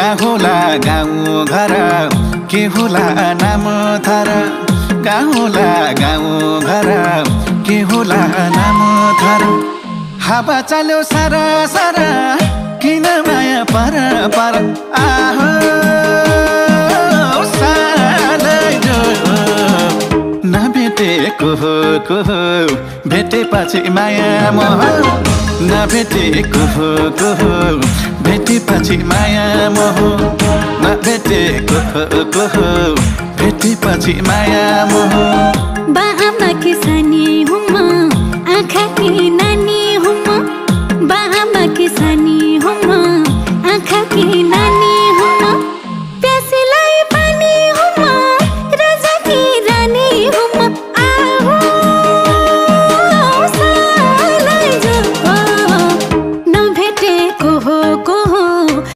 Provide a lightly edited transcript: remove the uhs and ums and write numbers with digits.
कहाँ होला गाउँ घर के होला नाम थर कहाँ होला गाउँ घर के होला नाम थर हावा चल्यो सारा सारा किन माया पर पर आहो सालैजो नभेटेको को भेटेपछि माया मोह नभेटेको को भेटेपछि माया मोह नभेटेको को भेटेपछि माया मोह